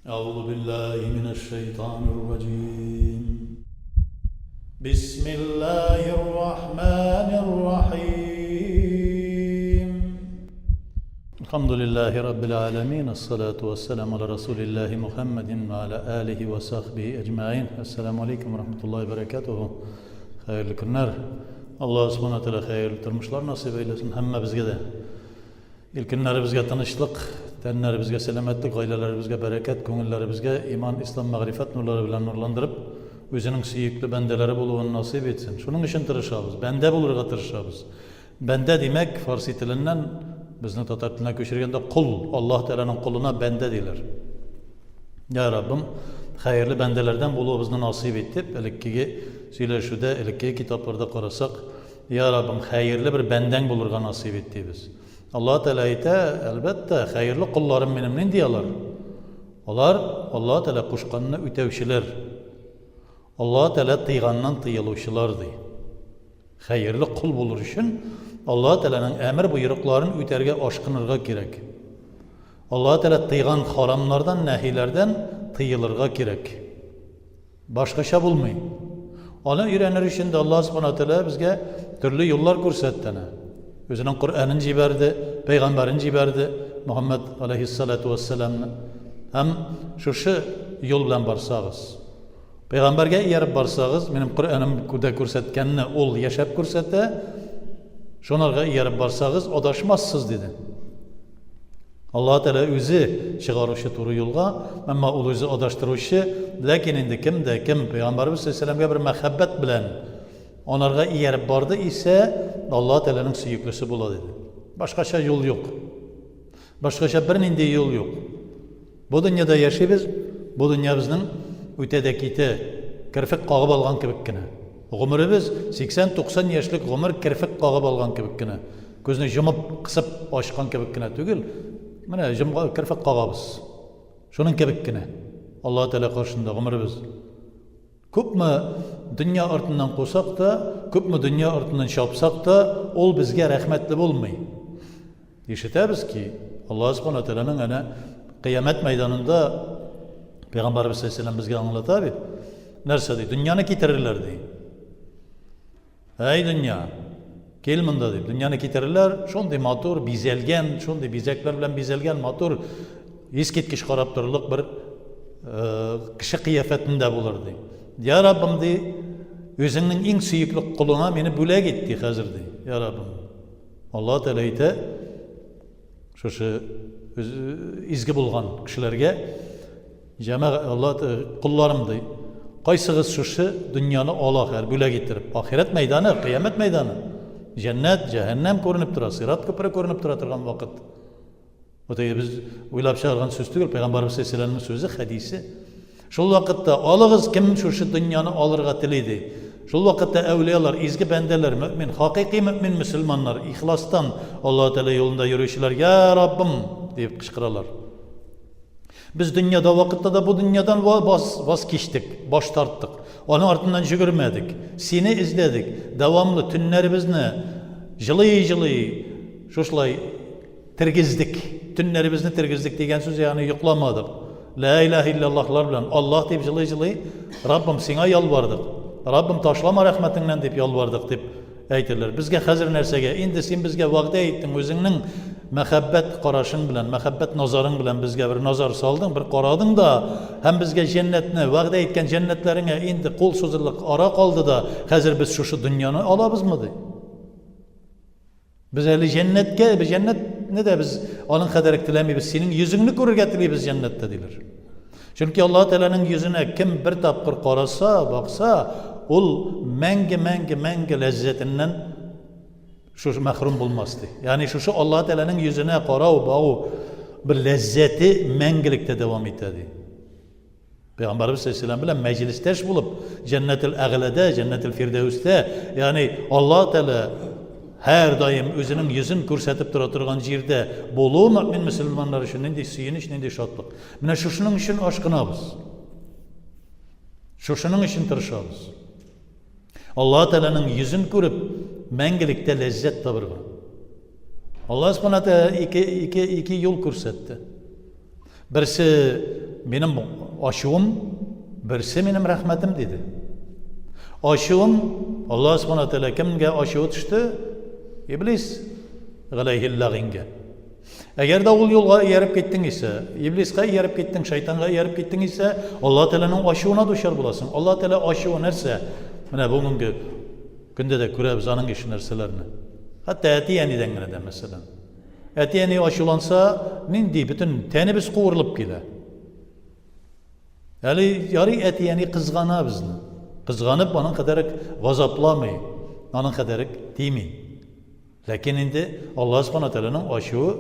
أعوذ بالله من الشيطان الرجيم بسم الله الرحمن الرحيم الحمد لله رب العالمين الصلاة والسلام على رسول الله محمد وعلى آله وصحبه أجمعين السلام عليكم ورحمة الله وبركاته Хәерле көннәр. Аллаһ Субхана Тәгалә хәерле тормышлар насыйп әйләсен һәммәбезгә дә. Ил көннәребезгә тынычлык, тәннәребезгә сәламәтлек, гаиләләребезгә бәрәкәт, күңелләребезгә иман, ислам, мәгърифәт нурлары белән нурландырып, үзенең сөекле бәндәләре булуын насыйп итсен. Шуның өчен тырышабыз, бәндә булырга тырышабыз. Бәндә димәк, фарси теленнән безнең татар теленә күчергәндә кол, Аллаһ Тәгаләнең колына бәндә диләр. Я Раббым, хәерле бәндәләрдән булуыбызны насыйп ит дип, элеккеге сөйләшүдә, элеккеге китапларда карасак, Я Раббым, хәерле бер бәндәң булырга насыйп ит дибез. Аллаһ Тәгалә әйтә, әлбәттә, хәерле колларым минем нинди алар? Алар Аллаһ Тәгалә кушканны үтәүчеләр. Аллаһ Тәгалә тыйганнан тыелучылар ди. Хәерле кол булыр өчен Аллаһ Тәгаләнең әмер боерыкларын үтәргә ашкынырга кирәк. Аллаһ Тәгалә тыйган харамнардан, нәһиләрдән тыелырга кирәк. Башкача булмый. Аны өйрәнер өчен дә Аллаһ Субхана Тәгалә безгә төрле юллар күрсәтте әнә. Үзенең Коръәнен җибәрде, пәйгамбәрен җибәрде, Мөхәммәд алейһиссалату вассаламны. Һәм шушы юл белән барсагыз, Пәйгамбәргә ияреп барсагыз, минем Коръәнем дә күрсәткәнне ул яшәп күрсәтә, шунарга ияреп барсагыз, адашмассыз, диде. Аллаһ Тәгалә үзе чыгаручы туры юлга, әмма ул үзе адаштыручы, ләкин инде кем дә кем Пәйгамбәрбез саллаллаһу бер мәхәббәт белән анарга ияреп барды исә, Аллаһ Тәгаләнең сөеклесе була, диде. Башкача юл юк. Башкача бернинди юл юк. Бу дөньяда яшибез, бу дөнья безнең үтә дә китә, керфек кагып алган кебек кенә. Гомеребез 80-90 яшьлек гомер керфек кагып алган кебек кенә. Күзне йомып, кысып ачкан кебек кенә түгел. Менә җомга керфек кагабыз. Шуның кебек кенә. Аллаһ Тәгалә каршында гомеребез. Күпме дөнья артыннан кусак та, күпме дөнья артыннан чапсак та, ул безгә рәхмәтле булмый. Ишетәбез ки, Аллаһ Субхану Тәгаләнең әнә кыямәт мәйданында Пәйгамбәрбез саллаллаһу безгә аңлата бит. Нәрсә ди? Дөньяны китерерләр ди. Әй дөнья, кил монда дип. Дөньяны китерерләр, шундый матур, бизәлгән, шундый бизәкләр белән бизәлгән матур, искиткеч карап торырлык бер кеше кыяфәтендә булыр ди. Я Раббым ди, үзеңнең иң сөекле колыңа мине бүләк ит ди хәзер ди. Я Раббым. Аллаһ Тәгалә әйтә, шушы изге булган кешеләргә, җәмәгать Аллаһ колларым ди, кайсыгыз шушы дөньяны ала хәзер бүләк иттереп. Ахирәт мәйданы, кыямәт мәйданы. Җәннәт, җәһәннәм күренеп тора, сират күпере күренеп тора торган вакыт. Бу теге без уйлап чыгарган сүз түгел, Пәйгамбәрбез саллаллаһу сүзе, хәдисе. Шул вакытта алыгыз, кем шушы дөньяны алырга тели ди. Шул вакытта әүлиялар, изге бәндәләр, мөмин, хакыйкый мөмин мөселманнар, ихластан Аллаһ Тәгалә юлында йөрүчеләр, "Я Раббым!" дип кычкыралар. Без дөньяда вакытта да бу дөньядан ваз кичтек, баш тарттык. Аның артыннан җөгермәдек. Сине эзләдек. Дәвамлы төннәребезне җылый-җылый шушылай Тергездек. Төннәребезне тергездек дигән сүз, ягъни йокламадык. Лә илаһ илляллаһлар белән Аллаһ дип җылый-җылый, Раббым, сиңа ялвардык. Раббым, ташлама рәхмәтеңнән дип ялвардык дип әйтерләр. Безгә хәзер нәрсәгә? Инде син безгә вәгъдә иттең, үзеңнең мәхәббәт карашың белән, мәхәббәт назарың белән безгә бер назар салдың, бер карадың да, һәм безгә җәннәтне, вәгъдә иткән җәннәтләреңә инде кул сузырлык ара калды да, хәзер без шушы дөньяны алабызмы ди. Без әле җәннәткә, без җәннәтне дә без аның кадәрек теләмибез, синең йөзеңне күрергә телибез җәннәттә диләр. Чөнки Аллаһ Тәгаләнең йөзенә кем бер тапкыр караса, бакса, ул мәңге, мәңге, мәңге ләззәтеннән шушы мәхрүм булмас ди. Ягъни шушы Аллаһ Тәгаләнең йөзенә карау, багу бер ләззәте мәңгелектә дәвам итә ди. Пәйгамбәрбез саллаллаһу белән мәҗлестәш булып, җәннәтел әгъләдә, җәннәтел фирдәүстә, ягъни Аллаһ Тәгалә һәр даим үзенең йөзен күрсәтеп тора торган җирдә булу мөмин мөселманнар өчен нинди сөенеч, нинди шатлык. Менә шушының өчен ашкынабыз. Шушының өчен тырышабыз. Аллаһ Тәгаләнең йөзен күреп, мәңгелектә ләззәт табырга. Аллаһ Субхана Тәгалә ике, ике, ике юл күрсәтте. Берсе минем ачуым, берсе минем рәхмәтем, диде. Ачуым, Аллаһ Субхана Тәгалә кемгә ачуы төште? Иблис галәйһилләгыйнгә. Әгәр дә ул юлга ияреп киттең исә, иблиска ияреп киттең, шайтанга ияреп киттең исә, Аллаһ Тәгаләнең ачуына дучар буласың. Аллаһ Тәгалә ачуы нәрсә? Менә бүгенге көндә дә күрәбез аның ише нәрсәләрне. Хәтта әти-әнидән генә дә, мәсәлән. Әти-әни ачуланса, нинди бөтен тәнебез куырылып килә. Әле ярый әти-әни кызгана безне. Кызганып, аның кадәр газапламый, аның кадәр тими. Ләкин инде Аллаһ Субхана Тәгаләнең ачуы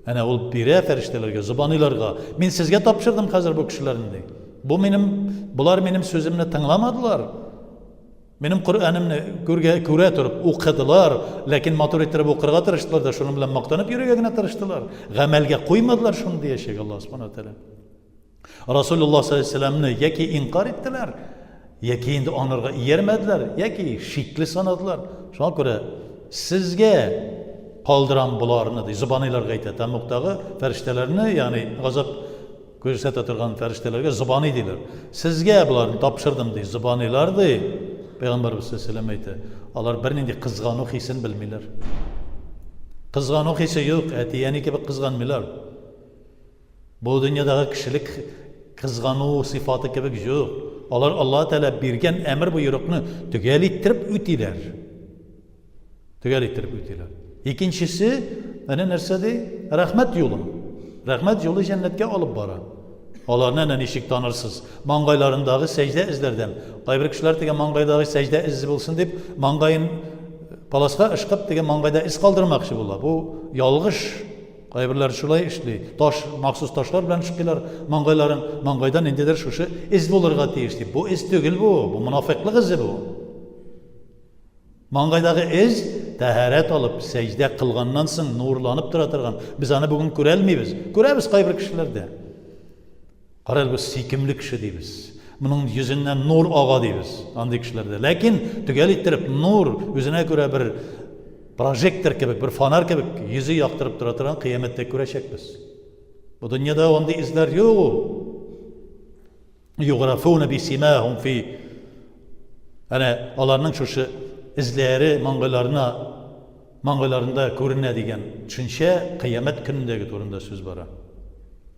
әнә ул бирә фәрештәләргә, зобаниларга. Мин сезгә тапшырдым хәзер бу кешеләрне ди. Бу минем, болар минем сүземне тыңламадылар. Минем Коръәнемне күргә күрә торып укыдылар, ләкин матур иттереп укырга тырыштылар да, шуның белән мактанып йөрергә генә тырыштылар. Гамәлгә куймадылар шуны диячәк Аллаһ Субхана Тәгалә. Расулуллаһ саллаллаһу алейһи вәсәлләмне яки инкар иттеләр, яки инде анарга иярмәделәр, яки шикле санадылар. Шуңа күрә сезгә калдырам боларны, ди, зобаниларга әйтә, тәмугтагы фәрештәләрне, ягъни газап күрсәтә торган фәрештәләргә зобани диләр. Сезгә боларны тапшырдым, ди, зобанилар, ди, Пәйгамбәрбез саллаллаһу алейһи вәсәлләм әйтә. Алар бернинди кызгану хисен белмиләр. Кызгану хисе юк, әти-әни кебек кызганмыйлар. Бу дөньядагы кешелек кызгану сыйфаты кебек юк. Алар Аллаһ Тәгалә биргән әмер боерыкны төгәл иттереп үтиләр. Төгәл иттереп үтиләр. Икенчесе, әнә нәрсә ди? Рәхмәт юлы. Рәхмәт юлы җәннәткә алып бара. Аларны әнә ничек танырсыз? Маңгайларындагы сәҗдә эзләрдән. Кайбер кешеләр теге маңгайдагы сәҗдә эзе булсын дип, маңгаен паласка ышкып, теге маңгайда эз калдырмакчы була. Бу ялгыш. Кайберләре шулай эшли. Таш, махсус ташлар белән ышкыйлар маңгайларын. Маңгайда ниндидер шушы эз булырга тиеш дип. Бу эз түгел бу, бу монафикълык эзе бу. Маңгайдагы эз тәһарәт алып, сәҗдә кылганнан соң нурланып тора торган. Без аны бүген күрәлмибез. Күрәбез кайбер кешеләрдә. Кара әле бу сөйкемле кеше дибез. Моның йөзеннән нур ага дибез андый кешеләрдә. Ләкин төгәл иттереп нур үзенә күрә бер прожектор кебек, бер фонарь кебек йөзе яктырып тора торган кыямәттә күрәчәкбез. Бу дөньяда андый эзләр юк ул. Юграфуна бисимахум фи. Әнә аларның шушы эзләре маңгайларына Маңгайларында күренә дигән төшенчә кыямәт көнендәге турында сүз бара.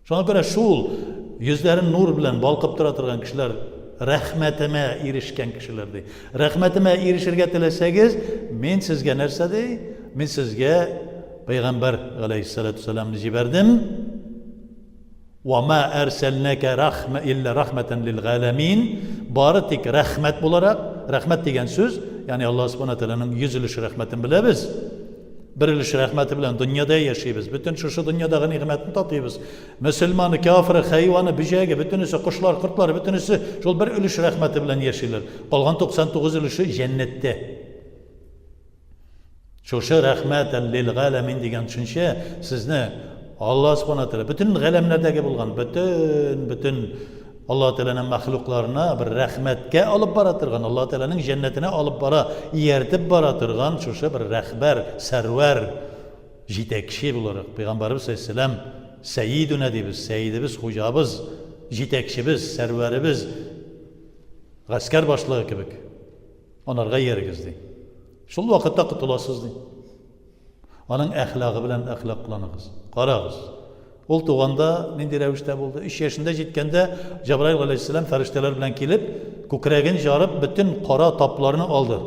Шуңа күрә шул йөзләрен нур белән балкып тора торган кешеләр рәхмәтемә ирешкән кешеләр ди. Рәхмәтемә ирешергә теләсәгез, мин сезгә нәрсә ди? Мин сезгә пәйгамбәр галәйһиссалату вәссәламны җибәрдем. Ва ма әрсәлнәкә рахма илля рахмәтән лил галәмин. Бары тик рәхмәт буларак, рәхмәт дигән сүз, ягъни Аллаһ субхана тәгаләнең 100 өлеш рәхмәтен беләбез. Бер өлеш рәхмәте белән дөньяда яшибез. Бөтен шушы дөньядагы нигъмәтне татыйбыз. Мөселманы, кафиры, хайваны, бөҗәге, бөтенесе, кошлар, кортлар, бөтенесе шул бер өлеш рәхмәте белән яшиләр. Калган 99 өлеше җәннәттә. Шушы рәхмәтән лил галәмин дигән төшенчә сезне Алла Субхана Тәгалә бөтен галәмнәрдәге булган бөтен бөтен Алла Тәгаләнең мәхлукларына бер рәхмәткә алып бара торган, Алла Тәгаләнең җәннәтенә алып бара, ияртеп бара торган шушы бер рәхбәр, сәрвәр, җитәкче буларак Пәйгамбәребез саллаллаһу сәйидүнә дибез, сәйидебез, хуҗабыз, җитәкчебез, сәрвәребез, гаскәр башлыгы кебек. Анарга иярегез, ди. Шул вакытта котыласыз, ди. Аның әхлагы белән әхлакланыгыз. Карагыз. Ул туганда нинди рәвештә булды? Өч яшендә җиткәндә Җабраил галәйһиссәлам фәрештәләр белән килеп, күкрәген жарып, бөтен кара тапларны алды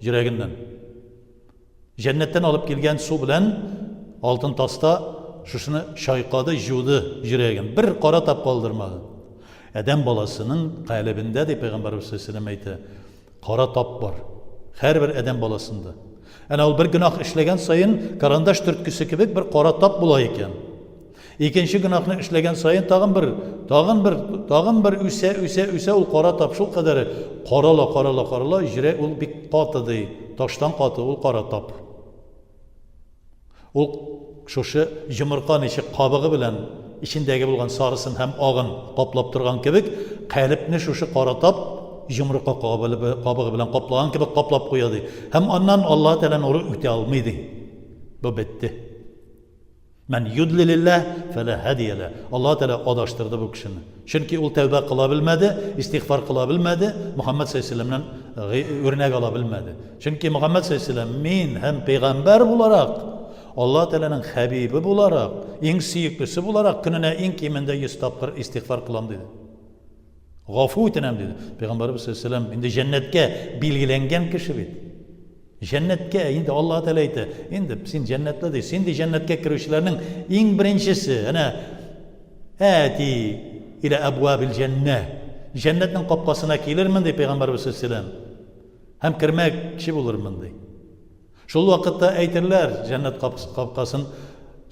йөрәгеннән. Җәннәттән алып килгән су белән алтын таста шушыны чайкады, җуды йөрәген. Бер кара тап калдырмады. Адәм баласының калебендә, ди Пәйгамбәрбез саллаллаһу алейһи әйтә, кара тап бар. Һәрбер адәм баласында. Әнә ул бер гөнаһ эшләгән саен карандаш төрткесе кебек бер кара тап була икән. Икенче гөнаһны эшләгән саен тагын бер, тагын бер, тагын бер үсә, үсә, үсә ул кара тап шул кадәр карала, карала, карала, җирә ул бик каты ди. Таштан каты ул кара тап. Ул шушы йомырка ничек кабыгы белән эчендәге булган сарысын һәм агын каплап торган кебек, калебне шушы кара тап йомырка кабыгы белән каплаган кебек каплап куя ди. Һәм аннан Аллаһ Тәгалә нуры үтә алмый ди. Бу бетте. Мән юдлилилләһ фәлә һадия лә. Аллаһ Тәгалә адаштырды бу кешене. Чөнки ул тәүбә кыла белмәде, истигъфар кыла белмәде, Мөхәммәд саллаллаһу алейһи вәсәлләмнән үрнәк ала белмәде. Чөнки Мөхәммәд саллаллаһу алейһи вәсәлләм мин һәм пәйгамбәр буларак, Аллаһ Тәгаләнең хәбибе буларак, иң сөеклесе буларак көненә иң кимендә 100 тапкыр истигъфар кылам диде. Гафу үтенәм диде. Пәйгамбәребез саллаллаһу алейһи вәсәлләм инде җәннәткә билгеләнгән кеше бит. Җәннәткә, инде Аллаһ Тәгалә әйтә, инде син җәннәтле ди, син ди җәннәткә керүчеләрнең иң беренчесе, әнә әти илә әбвабил җәннә. Җәннәтнең капкасына килермен ди Пәйгамбәребез саллаллаһу алейһи вәсәлләм. Һәм кермәкче булырмын ди. Шул вакытта әйтерләр, җәннәт капкасын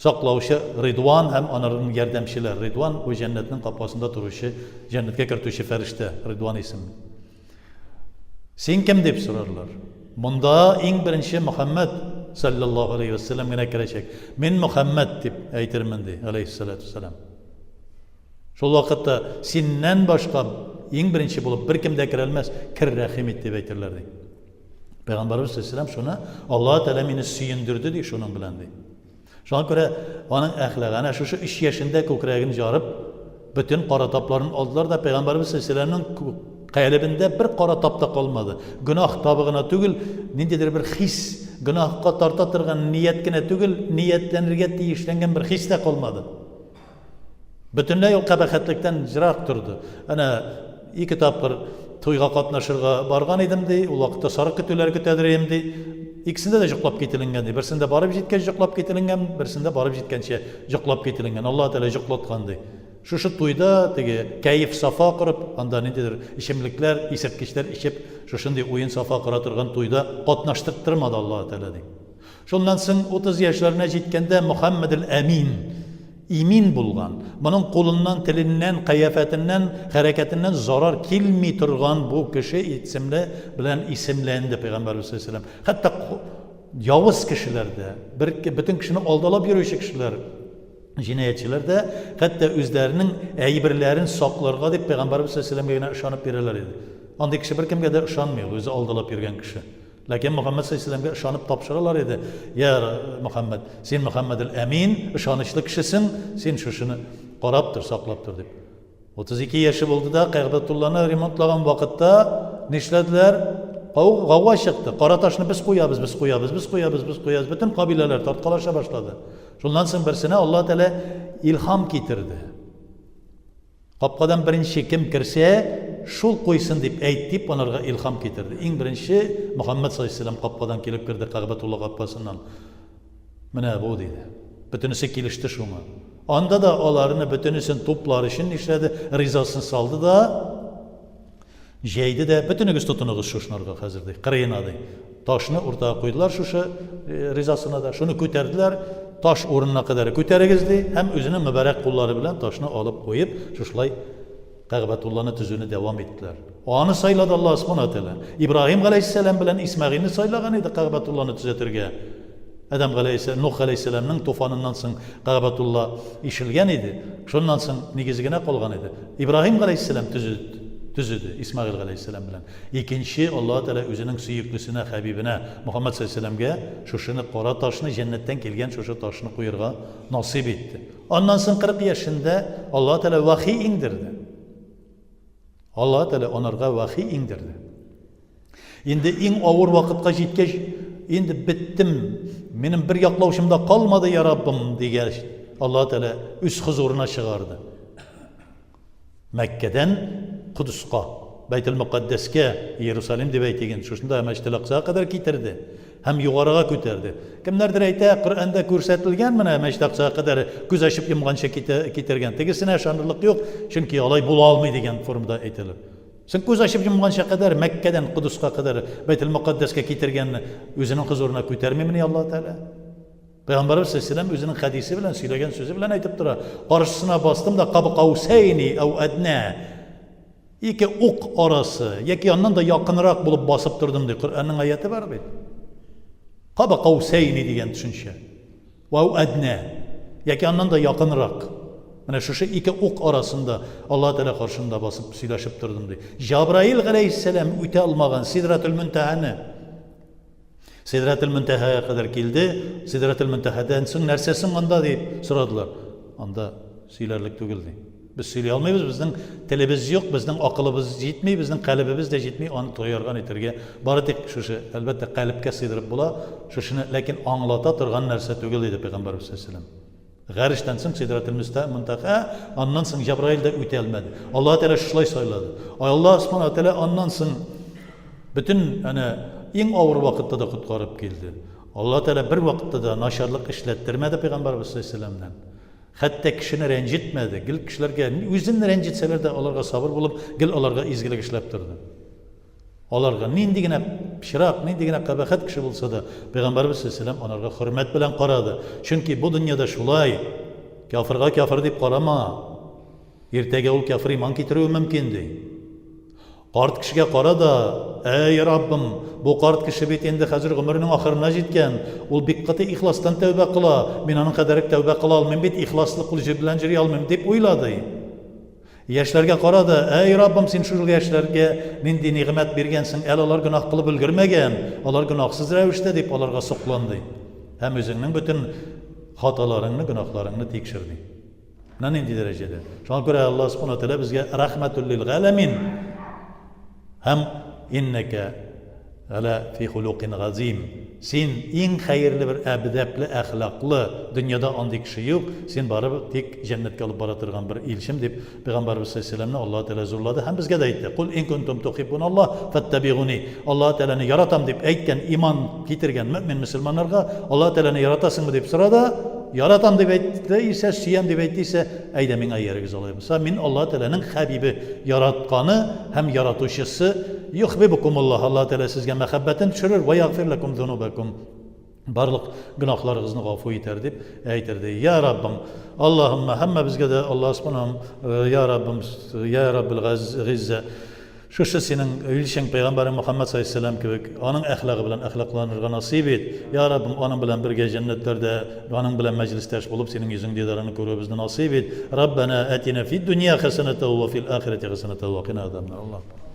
саклаучы Ридван һәм анарның ярдәмчеләр. Ридван бу җәннәтнең капкасында торучы, җәннәткә кертүче фәрештә, Ридван исемле. Син кем дип сорарлар. Монда иң беренче Мөхәммәд саллаллаһу алейхи вәссәлам генә керәчәк. Мин Мөхәммәд дип әйтермен ди, алейхиссалату вәссәлам. Шул вакытта синнән башка иң беренче булып беркем дә керәлмәс, кер рәхим ит дип әйтерләр ди. Пәйгамбәрбез саллаллаһу алейһи шуны Аллаһ Тәгалә мине сөендерде ди шуның белән ди. Шуңа күрә аның әхлагы, әнә шушы өч яшендә күкрәген жарып, бөтен кара тапларын алдылар да Пәйгамбәребез саллаллаһу алейһи вәсәлләмнең калебендә бер кара тап та калмады. Гөнаһ табы гына түгел, ниндидер бер хис, гөнаһка тарта торган ният кенә түгел, ниятләнергә тиешләнгән бер хис тә калмады. Бөтенләй ул кабахәтлектән җырак торды. Әнә ике тапкыр туйга катнашырга барган идем, ди. Ул вакытта сарык көтүләре көтәдер идем, ди. Икесендә дә йоклап кителенгән, ди. Берсендә барып җиткәч йоклап кителенгән, берсендә барып җиткәнче йоклап кителенгән. Аллаһ Тәгалә йоклаткан, ди. Шушы туйда теге кәеф-сафа корып, анда ниндидер эчемлекләр, исерткечләр эчеп, шушындый уен-сафа кора торган туйда катнаштырттырмады Аллаһ Тәгалә, ди. Шуннан соң 30 яшьләренә җиткәндә Мөхәммәдел Әмин, имин булган, моның кулыннан, теленнән, кыяфәтеннән, хәрәкәтеннән зарар килми торган бу кеше исемле белән исемләнде Пәйгамбәрбез саллаллаһу алейһи ва сәлләм. Хәтта явыз кешеләр дә, бер бөтен кешене алдалап йөрүче кешеләр, җинаятьчеләр дә хәтта үзләренең әйберләрен сакларга дип Пәйгамбәрбез саллаллаһу алейһи ва сәлләмгә генә ышанып бирәләр иде. Андый кеше беркемгә дә ышанмый, ул үзе алдалап йөргән кеше. Ләкин Мөхәммәд саллаллаһу ышанып тапшыралар иде. Я Мөхәммәд, син Мөхәммәдел Әмин, ышанычлы кешесең, син шушыны карап тор, саклап тор дип. 32 яше булды да, Кәгъбәтулланы ремонтлаган вакытта нишләделәр? Гауга чыкты. Кара ташны без куябыз, без куябыз, без куябыз, без куябыз. Бөтен кабиләләр тарткалаша башлады. Шуннан соң берсенә Аллаһ Тәгалә илһам китерде. Капкадан беренче кем керсә, шул куйсын дип әйт, дип анарга илһам китерде. Иң беренче Мөхәммәд саллаллаһу алейһи вәсәлләм капкадан килеп керде, Кәгъбәтулла капкасыннан. Менә бу, диде. Бөтенесе килеште шуңа. Анда да аларны бөтенесен туплар өчен нишләде? Ризасын салды да, Җәйде дә, бөтенегез тотыныгыз шушынарга хәзер, ди, кырыена, ди. Ташны уртага куйдылар шушы э, ризасына да, шуны күтәрделәр, таш урынына кадәр күтәрегез, ди, һәм үзенең мөбарәк куллары белән ташны алып куеп, шушылай Кәгъбәтулланы төзүне дәвам иттеләр. Аны сайлады Аллаһ Субхана Тәгалә. Ибраһим галәйһиссәлам белән Исмәгыйльне сайлаган иде Кәгъбәтулланы төзәтергә. Адәм галәйһиссәлам, Нух галәйһиссәламның туфаныннан соң Кәгъбәтулла ишелгән иде. Шуннан соң нигезе генә калган иде. Ибраһим галәйһиссәлам төзеде, төзеде Исмәгыйль галәйһиссәлам белән. Икенче Аллаһ Тәгалә үзенең сөеклесенә, хәбибенә, Мөхәммәд саллаллаһу галәйһи шушыны кара ташны, җәннәттән килгән шушы ташны куерга насыйп итте. Аннан соң 40 яшендә Аллаһ Тәгалә вахи иңдерде. Аллаһ Тәгалә анарга вахи иңдерде. Инде иң авыр вакытка җиткәч, инде беттем, минем бер яклаучым да калмады, я Раббым, дигәч, Аллаһ Тәгалә үз хозурына чыгарды. Мәккәдән Кодыска, Бәйтел Мөкаддәскә, Иерусалим дип әйтик инде, шушында Мәсҗидел Аксага кадәр китерде һәм югарыга күтәрде. Кемнәрдер әйтә, Коръәндә күрсәтелгән менә Мәсҗид Аксага кадәр күз ачып йомганчы китергән. Тегесенә ышанырлык юк, чөнки алай була алмый дигән формада әйтәләр. Син күз ачып йомганча кадәр Мәккәдән Кодыска кадәр Бәйтел Мөкаддәскә китергәнне үзенең хозурына күтәрмимени Аллаһ Тәгалә? Пәйгамбәребез саллаллаһу үзенең хәдисе белән, сөйләгән сүзе белән әйтеп тора. Каршысына бастым да каб каусәйни әү әднә. Ике ук арасы яки аннан да якынрак булып басып тордым ди. Коръәннең аяте бар бит. Каба каусәйни дигән төшенчә. Вау әднә яки аннан да якынрак. Менә шушы ике ук арасында Аллаһ Тәгалә каршында басып сөйләшеп тордым ди. Җабраил галәйһиссәлам үтә алмаган Сидратул Мөнтәһәне. Сидрәтел Мөнтәһәгә кадәр килде. Сидрәтел Мөнтәһәдән соң нәрсә соң анда дип сорадылар. Анда сөйләрлек түгел ди. Без сөйли алмыйбыз, безнең телебез юк, безнең акылыбыз җитми, безнең калебебез дә җитми аны тоярга нитәргә. Бары тик шушы, әлбәттә, калебкә сыйдырып була, шушыны, ләкин аңлата торган нәрсә түгел, диде Пәйгамбәрбез саллаллаһу алейһи ва сәлләм. Гарештән соң Сидрәтел Мөнтәһә, аннан соң Җәбраил дә үтә алмады. Аллаһ Тәгалә шулай сайлады. Аллаһ Субхану Тәгалә аннан соң бөтен әнә иң авыр вакытта да коткарып килде. Аллаһ Тәгалә бер вакытта да начарлык эшләттермәде Пәйгамбәрбез саллаллаһу алейһи ва сәлләмнән. Хәтта кешене рәнҗетмәде. Гел кешеләргә үзен рәнҗетсәләр дә аларга сабыр булып, гел аларга изгелек эшләп торды. Аларга нинди генә пычрак, нинди генә кабахәт кеше булса да, Пәйгамбәребез саллаллаһу алейһи анарга хөрмәт белән карады. Чөнки бу дөньяда шулай, кяфырга кяфыр дип карама. Иртәгә ул кяфыр иман китерүе мөмкин, ди. Карт кешегә кара да, әй Раббым, бу карт кеше бит инде хәзер гомеренең ахырына җиткән, ул бик каты ихластан тәүбә кыла, мин аның кадәрек тәүбә кыла алмыйм бит, ихласлы кул белән йөри алмыйм, дип уйла, ди. Яшьләргә кара да, әй Раббым, син шул яшьләргә нинди нигъмәт биргәнсең, әле алар гөнаһ кылып өлгермәгән, алар гөнаһсыз рәвештә, дип аларга соклан, ди. Һәм үзеңнең бөтен хаталарыңны, гөнаһларыңны тикшер, ди. Менә нинди дәрәҗәдә. Шуңа күрә Аллаһ Субхану Тәгалә безгә рәхмәтул лил галәмин һәм иннәкә Галә фи хулукин газим. Син иң хәерле бер әдәпле, әхлаклы, дөньяда андый кеше юк, син барыбер тик җәннәткә алып бара торган бер илчем, дип Пәйгамбәребез саллаллаһу алейһи ва сәлләмне Аллаһы Тәгалә зурлады һәм безгә дә әйтте, Кул ин кунтум тухиббуналлаһ фәттәбигуни. Аллаһы Тәгаләне яратам дип әйткән, иман китергән мөэмин мөселманнарга Аллаһы Тәгаләне яратасыңмы дип сора да, яратам дип әйтте исә, сөям дип әйтте исә, әйдә миңа иярегез алай булса, мин Аллаһы Тәгаләнең хәбибе, яратканы һәм яратучысы. Юхбибукумуллаһ, Аллаһ Тәгалә сезгә мәхәббәтен төшерер, вә ягъфир ләкум зунубакум. Барлык гөнаһларыгызны гафу итәр дип әйтерде. Я Раббым, Аллаһумма һәммәбезгә дә Аллаһ Субханаһу, я Раббым, я Раббил Гыйззә, шушы синең илчең пәйгамбәрең Мөхәммәд саллаллаһу алейһи ва сәлләм кебек, аның әхлагы белән әхлакланырга насыйп ит. Я Раббым, аның белән бергә җәннәтләрдә, аның белән мәҗлестәш булып, синең йөзең дидарыңны күрүебезне насыйп ит. Раббана атина фид дөнья хәсәнәтә ва фил ахирәти хәсәнәтә ва кина азабнар. Аллаһ.